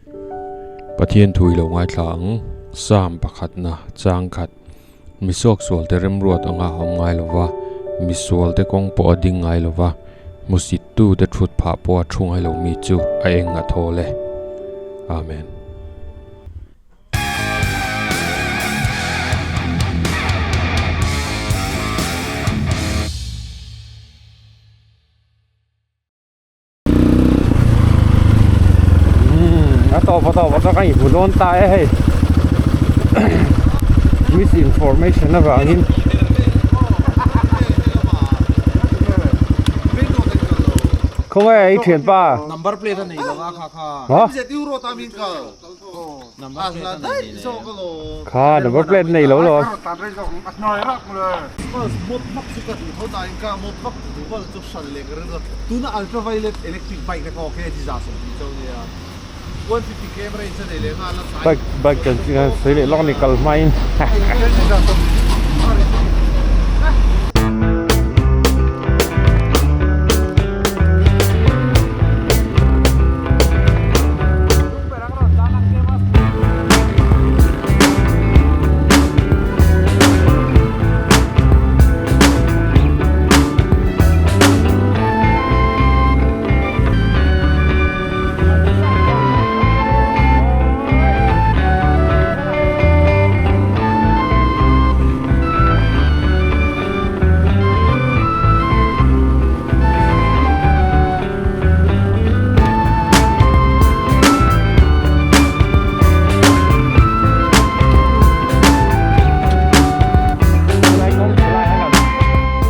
Pathian thu i lo ngaithla ang, Psalm pakhatna chang khat, Mi suaksualte remruat anga awm ngai lo va, mi sualte kawng pawh a ding ngai lo va, hmusittute thut phah pawh a thu ngai lo mi chu a eng a thawl e. Amen. A tawp a tawp a ka inhmu dawn ta e hei misinformation avangin khawnge i thianpa number plate a nei lo a kha kha ha number plate a nei lo kha number plate nei lo lo bike bike chan chin a sawi leh lawk a ni kal hmain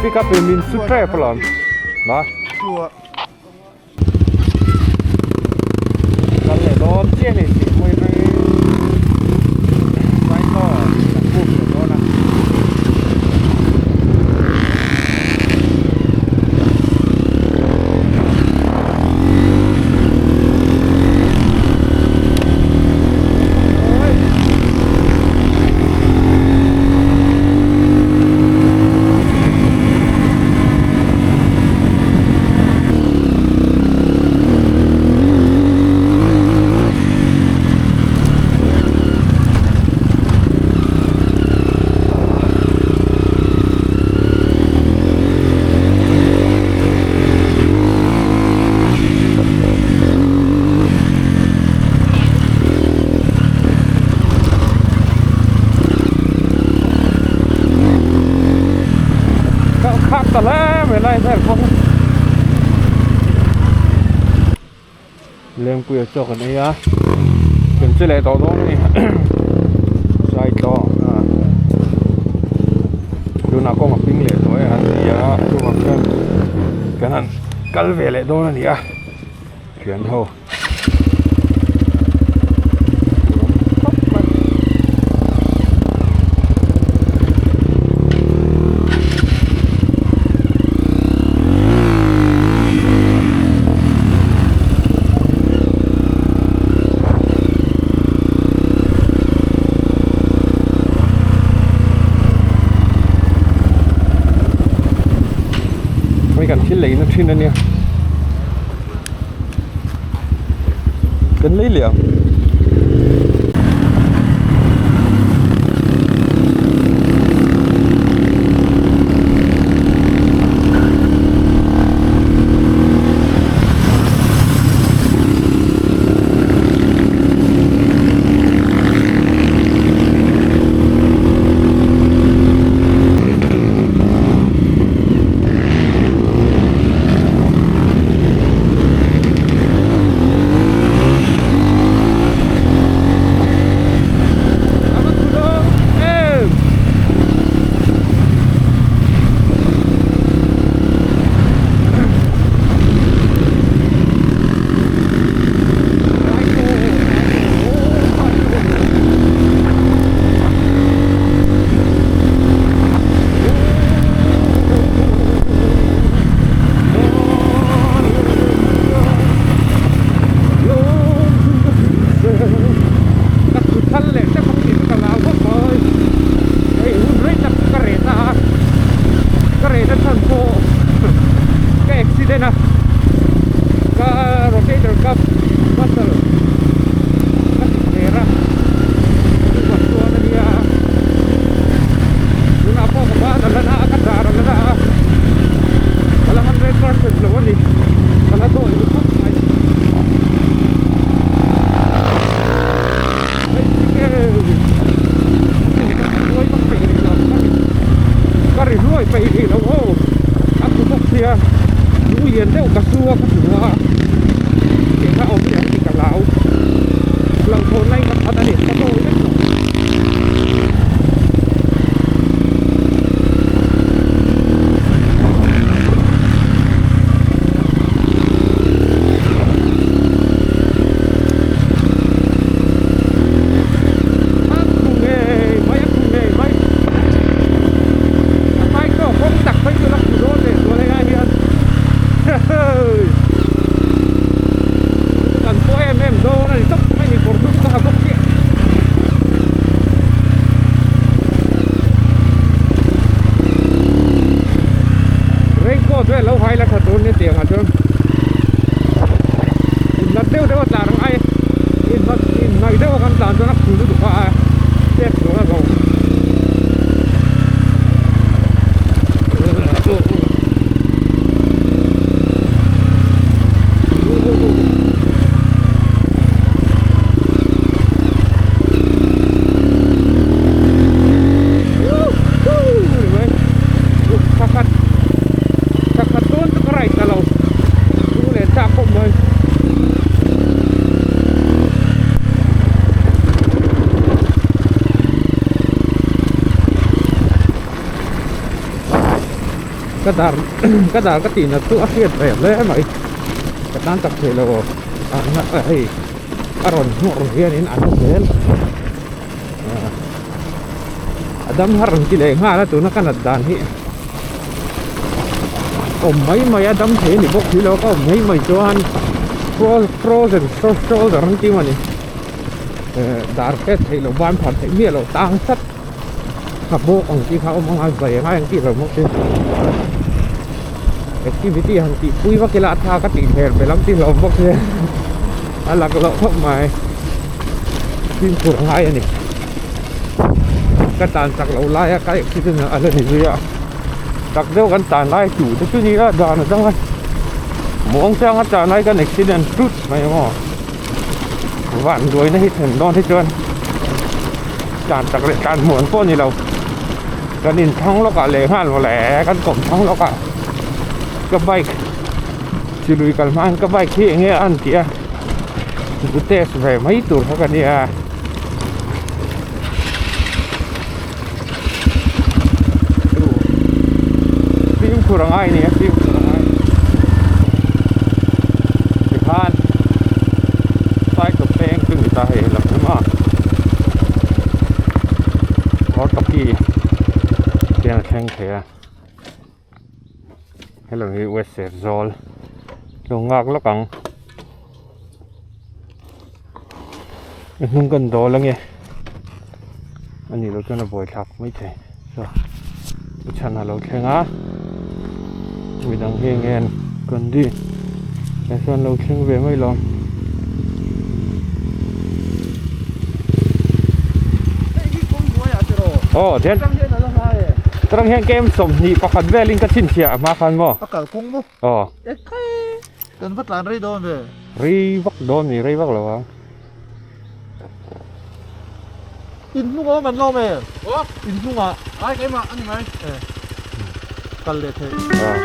Pick up in min su trap alawm ma Kal leh dawn chiah ni tih hmui atangin Saito kan buk leh dawn a. Khát ta hle mai lai vel bawk Lengpuia chaw kan ei a kan che leh tawh dawn a ni Saitlaw a tunah kawng a ping leh tawh e an ti a chuvang chuan kan han kal ve leh dawn a ni a thian ho. Hei kan thil leina thin a nia. Kan lei leh ang. Lian deuh ka su a ka hmu a, eng a awm leh ang tih ka hlau. Hlauhthawn lai ka phat a ni, ka dawi vek tawh. A khu ngei mai, a khu ngei mai. A bike pawh kawng tak phei chu la khu dawn leh zual helai hian. Kan pawh em em dawn a ni tawp mai ni kawr dum ka ha bawk chiah. Raincoat vel lo hai la tha tur ni tiang ah chuan inhlat deuh deuh a tlan ang ai inhlat inhnaih deuh a kan tlan chuan a khu lutuk a chet sual a zo. Thakhat dawn chu ka right ta lo chung leh chak khawp mai. Ka dar ka dar ka tih nat chu a hriat ve hle mai ka tan tak theih lo aw hei a rawn hnawh hianin a na zel a dam har an ti leh nghal a tuna ka nat dan hi awm mai mai a dam thei a ni bawk si lo ka awm mai mai chuan frozen shoulder an ti maw ni dar hriat theih loh ban phar theih miah loh tang tlat. Ka bawk ang tih kha awm anga zai angai ang tih lo bawk si activity han tih pui vak ila a tha ka tih hmel be lam tih hlawm bawk si a lak loh khawp mai fimkhur angai a ni ka tan chak loh lai a ka accident a la ni zui a chak deuh kan tan lai chu te chu ni a dan atanga muang changa tan lai kan accident thut mai maw. Van duaina hi thlen dawn hi chuan tlan tak leh tlan hmuh ang pawh a ni lo kan inthlang lawkah leh nghal maw le kan kawm thlang lawkah ka bike chi lui kal hma hian ka bike hi eng nge a an tih a zu test ve mai tur kha ka nia. Fimkhur a ngai a ni a fimkhur a ngai tikhan cycle peng chu ni ta hei lam lam a hortoki hian a thleng thei a hello hi west serzawl lo nghak lawk ang. A hnung kan dawl ange a nih loh chuan a buai thlak mai thei chuan a chhan a lo thleng a midang hi enge an kandi tah chuan lo thleng ve mai lo. Aw thian tarang hian kem 21 velin ka chhinchhiah a hma khan maw a kalkawng maw aw. Kan va tlan rei dawn ve. Rei vak dawn ni, rei vak lo a. In hnungah awm an lawm e. Aw. In hnungah. Ai keimah a ni mai. E. Kal leh theih. Aw.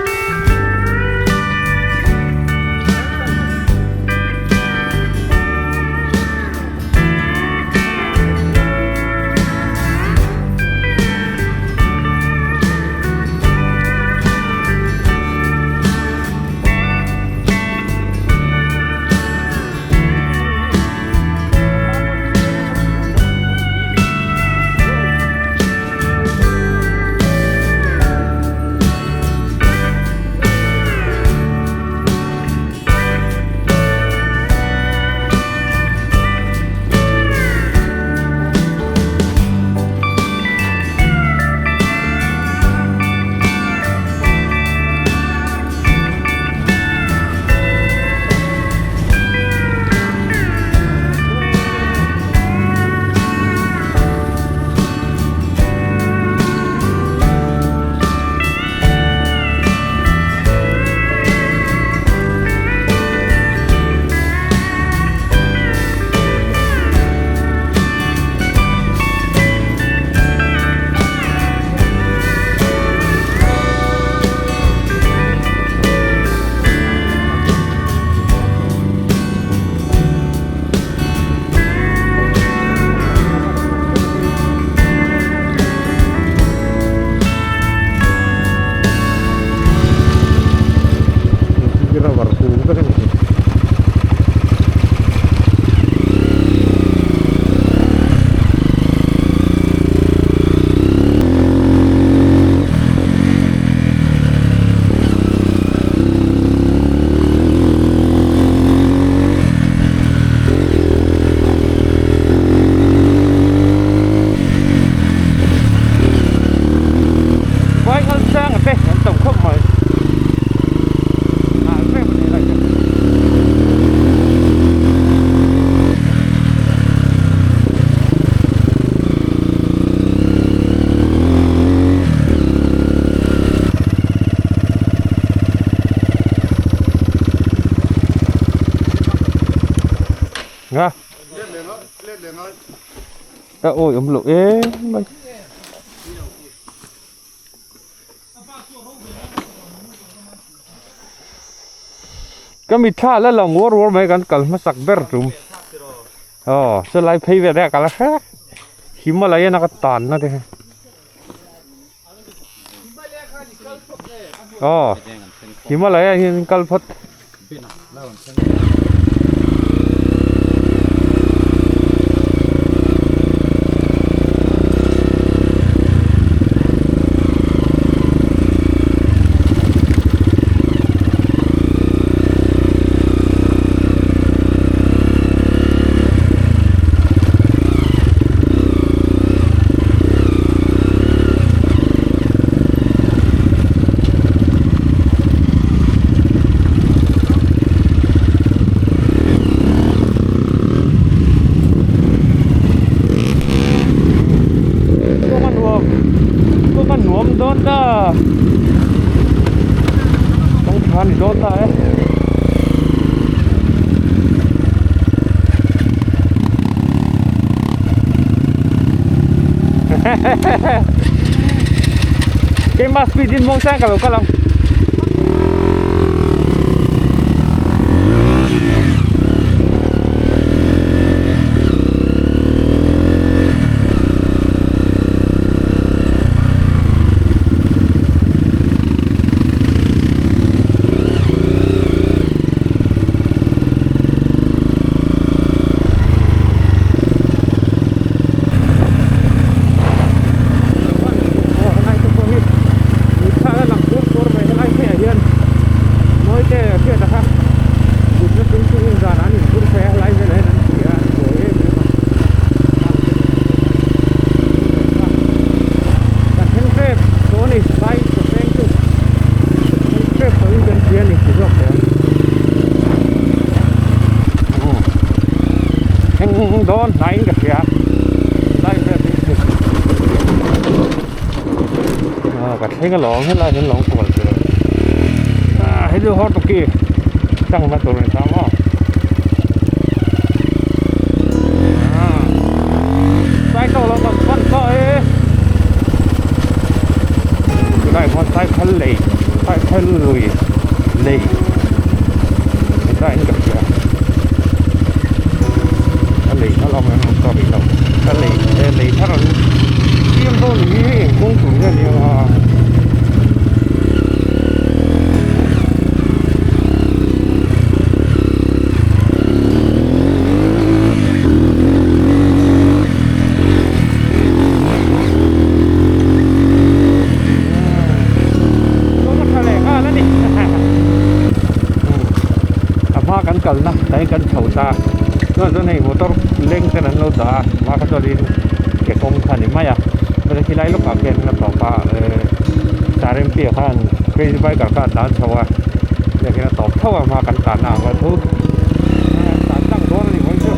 A awi awm loh em mai. Ka mitthla la lang uar uar mai kan kal hmasak ber tum. Aw chulai phei vel te a kal a hrek. Himalaya na ka tan na te kha. Aw Himalaya hian kal phawt. Kawng a nuam dawn ta kawng tha a ni dawn ta e. Keimah speed in muang chang ka lo kal ang. Thleng dawn hnaiin ka hria lai vel hi ah ka thleng alawm helai hian lawng kual tur ah hei chu hawr tuki changna tur a ni ta maw ah cycle lo kan pan tawh e tunah hian cycle lei cycle lui lei ni ta in ka hria a lei thar awm em ka ri lo a lei e lei thar an siam dawn ni hi eng kawng tur nge ni anga. A hma kan kalna tlai kan chho ta chuan chuan hei motor leng ten an lo dah a hma kha chuanin ke kawng kha a ni mai a chuan khilai lawkah khian a tawp a ehh Sarempi-a khan crazy biker kha a tlan chho a hei hian a tawp tho a hma kan tlanna ang kha chu an tlan tlang dawn a ni mai chu.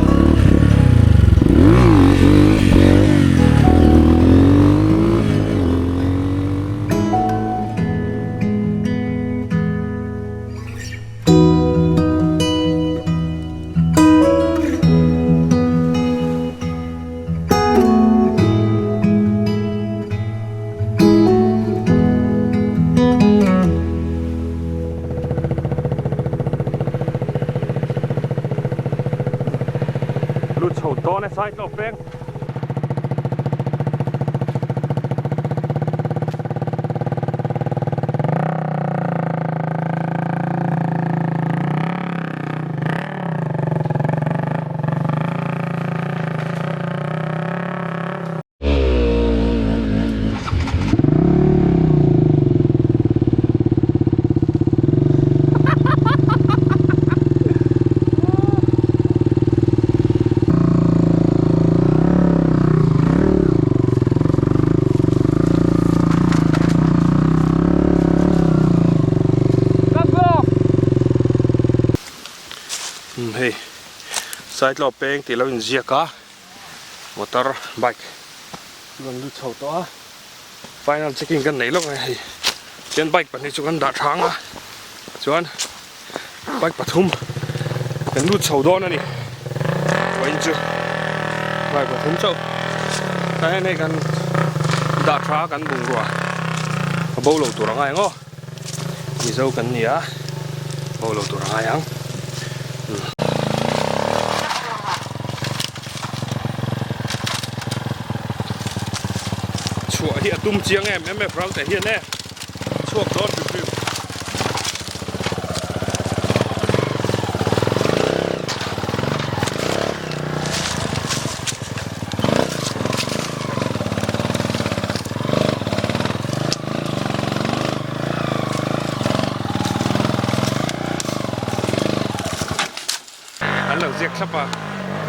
Lut chho dawn e cycle peng. Hei Saitlawp peng tih lo inziak a motor bike chu kan lut chho tawh a final checking kan nei lawk a hei chuan bike pahnih chu kan dah thang a chuan bike pathum kan lut chho dawn a ni vawiin chu. Vai pathum chauh tah hian hei kan dah tha kan bungrua a bo lo tur a ngai ang aw Mizo kan ni a bo lo tur a ngai ang. Chhuah hi a tum chiang em em ral teh hian e chhuak dawn hrim hrim. An lo ziak thlap a,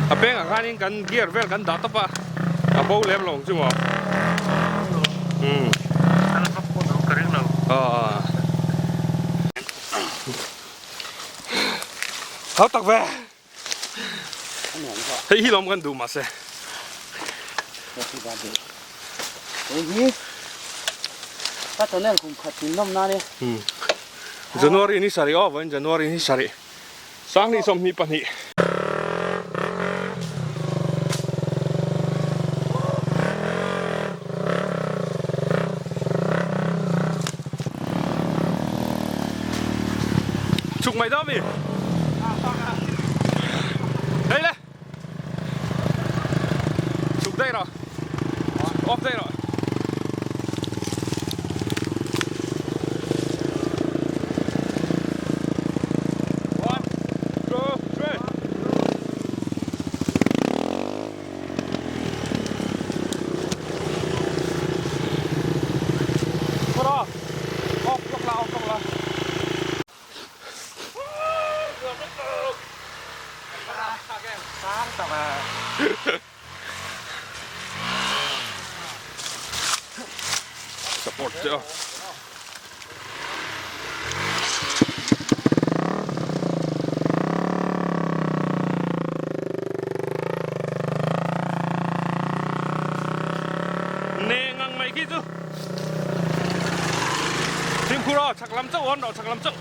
a pengah khanin kan gear vel kan dah tawp a, a bo lem lo ang chu maw? Umm. Aw. Hau tak ve. Hei hi lawm kan duh mahse. January ni sarih aw vawiin January ni sarih Sanghnih 22. Chuk mai dawn mi? Hei le! Chuk daih rawh. Off daih rawh. One, two, three. Off lawk la, off lawk la. Support che a. Nê ngang mai khi chu. Fimkhur aw, chhak lam chauh awn rawh, chhak lam chauh.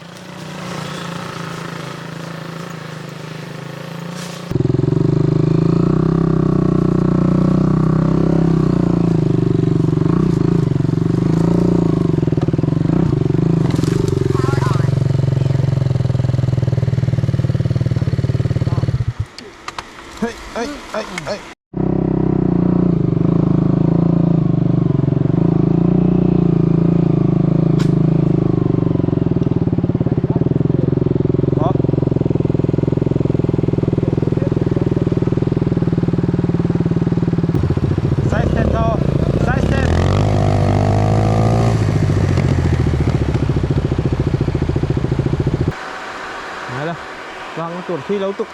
Tur thui lo tuk.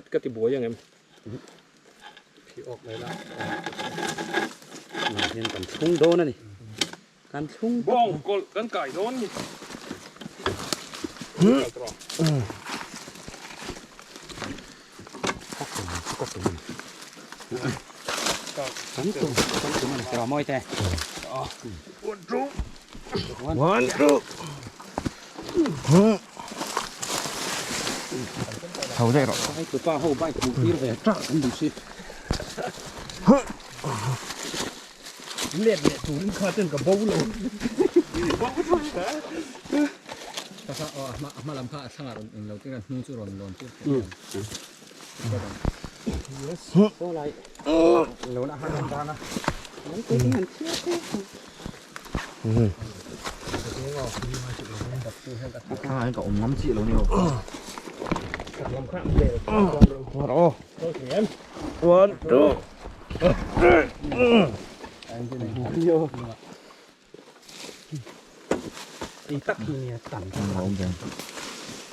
Ka ti buai ang em? Kan thlung dawn a ni. Kan thlung bawng kawlh kan kai dawn ni. Kan tum kan tum ani tawh mawi te. One two. One two. Tho daih rawh. Ai tupa ho bike hmuh tir ve tah kan duh si. Let leh turin kha ten ka bo lo. Ka kha aw a hma a hma lam kha a thlangah rawn eng lo tir a hnung chu rawn lawn tir theih ang. Yes. Saw lai lo na han dan a. An te hi an chhiar te. A thlangah hian ka awm ngam chiah lo ni ho. Aw.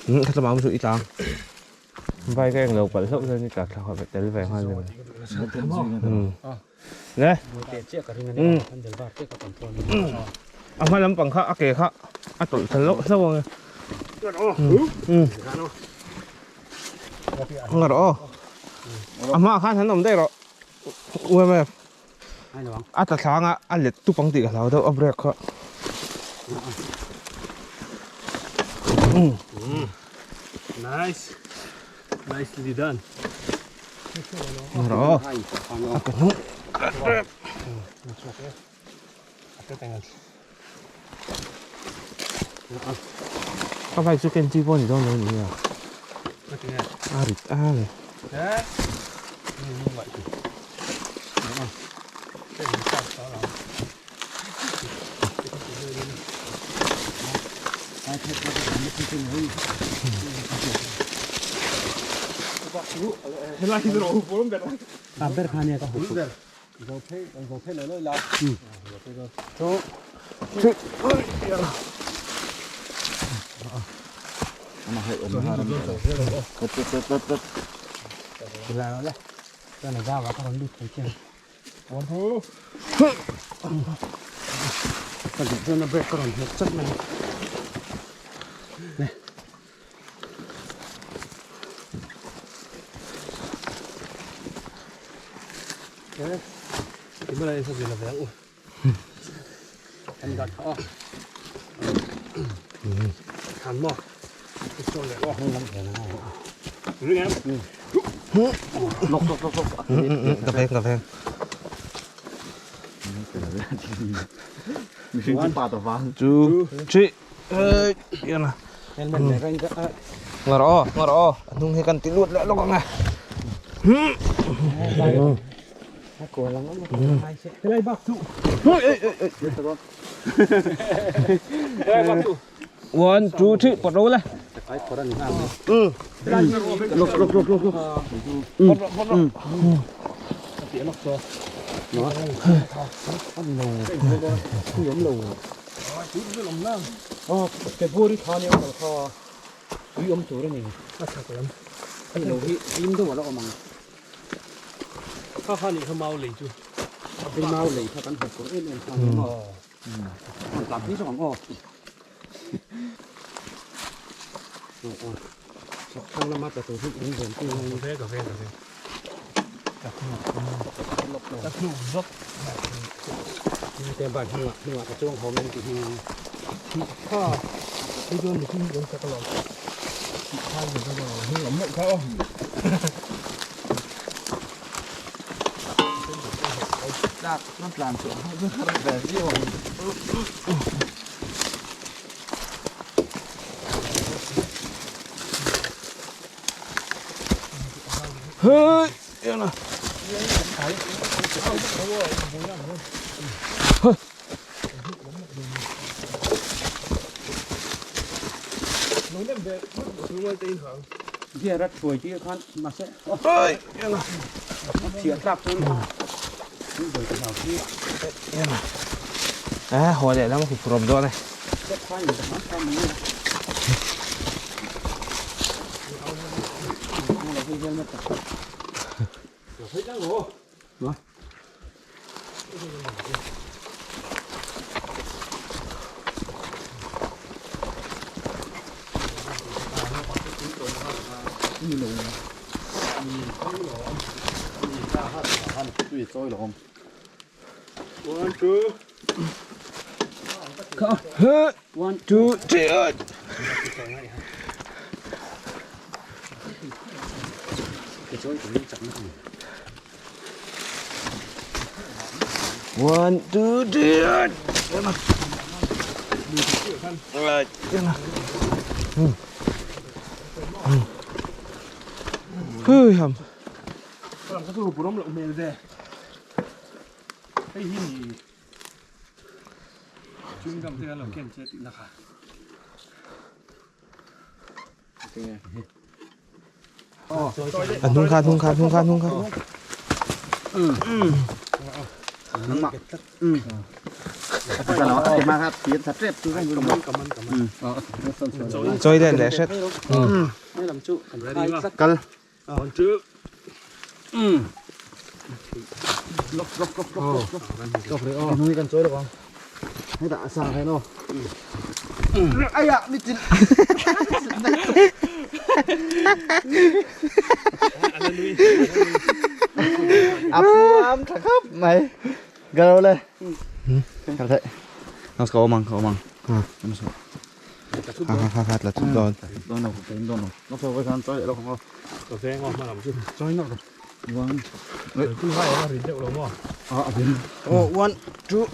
Kha tlama chu i tlang. Vai ka eng lo palh hlauh chuan i tla thla kha tel ve nghal ni. Le. A hma lampang kha a ke kha a tawlh thla hlauh hlauh ang e. Nga rawh aw. A hmaah khan han awm daih rawh. UMF. A tla thla anga a let tup ang tih ka hlau deuh a brake kha. Nice. Nicely done. Nga rawh aw. A ke hnung. Ka bike chu ken chi pawh ni dawn lo ni a. A rit a ni. Ka veng ka veng. Two, three, yan na. Nga rawh aw, nga rawh aw. A hnung hi kan ti lut leh lawk ang e. One, two, three, pawt ro le. Hey, yan na. Hey, yan na. Yan na. À, hồi để nó phục rộm rồi này. One, two, three. One, two, three. Hei hầm. À, thung kha, thung kha, thung kha, thung kha. Chawi len leh hret. Kal. A puam tha khawp mai. Garo le. Kal thei. Nos ka awm ang ka awm ang. Ha ha ha ha tla chut dawn. Dawn lo dawn lo. Nos ka khan chawi lo khaw. Ka veng aw hma lam chu. Chawi nak ro. One. Chu vai a rin deuh lo maw? A a rin. Oh one two.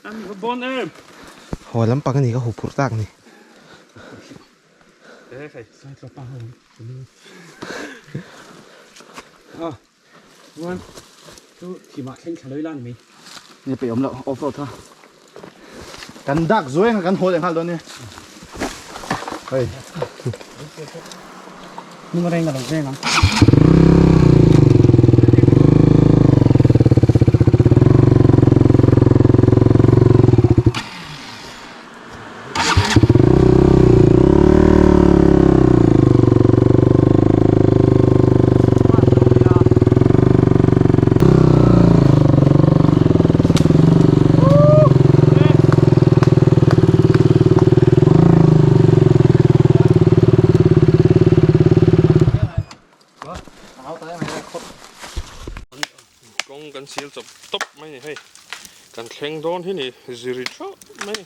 An va bon em. Haw lampang ani ka huphurh tak ni. Eh khai. Sai tla pa ho. Ah. One two thimah thleng thla loi la ni mai. Ni pe awm lo off road kha. Kan dak zuai ang kan haw leh nghal dawn nia. Hei. Nung reng a lo veng ang. Kawng kan sial chawp tawp mai ni hei kan thleng dawn hi ni ziri theuh mai ni.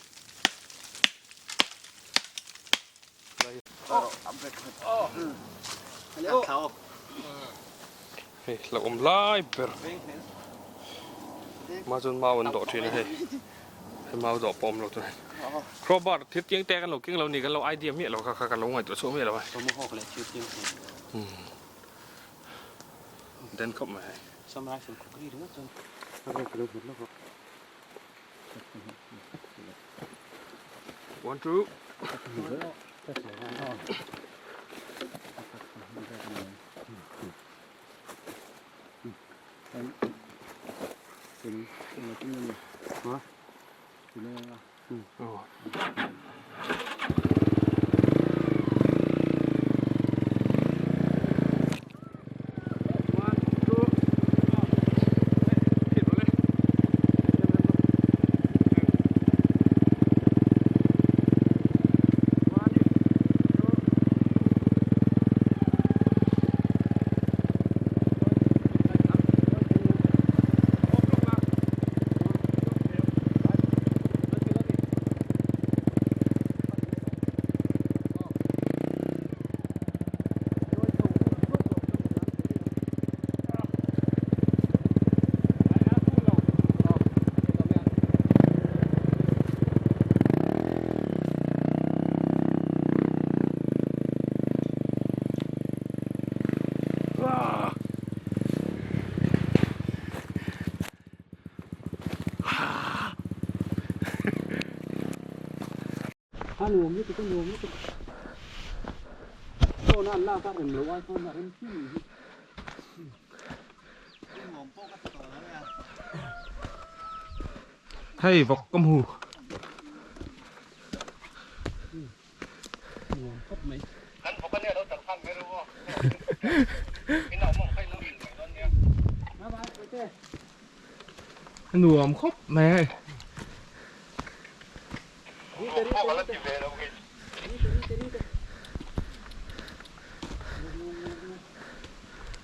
Hei hlauhawm lai ber mah chuan mau an dawh thin a hei hei mau dawh pawh awm lo chuan crowbar thil tiang te kan lo keng lo ni kan lo idea miah lo kha kha kan lo ngaihtuah chhuah miah lo a den khawp mai hei. One two. Oh. A nuam lutuk a nuam lutuk phone a an lak a rem loh ai chuan a rem chiah mai hi. Hei vawk ka hmu. Nuam khawp mai. Kan vawk ania lo tal khan mai ru aw. In awm awm kha in lo in mai dawn nia. Bye bye Puite. Nuam khawp mai hei.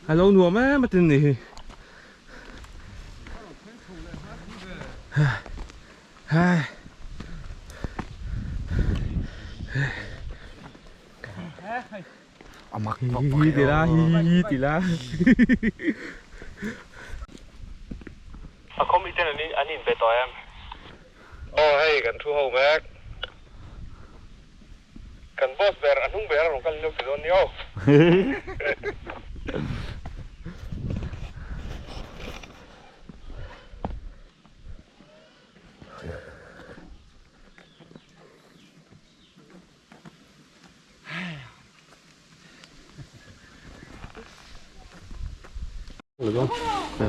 A lo nuam em a tin ni hi. Hai. A mak Hi ti la hi ti la. A khaw miten an inbe tawh em? Aw hei kan thu ho mek. Kan boss ber a hnung ber a rawn kal in lo ti dawn nia aw.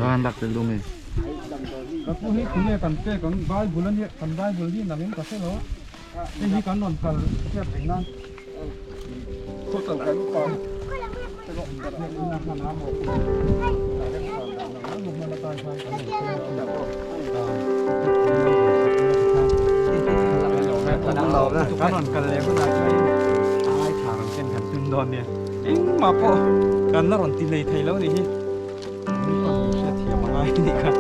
Ran dak tel dum e. Ka pu hi tunge kan pek ang Bible a nia kan Bible hi nangin ka hre lo a hei hi kan rawn kal hriat reng nan Kan rawn kal leh hunah chuan a ngaithla rawn ken kan tum dawn nia engmah pawh kan la rawn ti lei thei lo a nih hi. Min rawn hriatthiam a ngai a nih kha.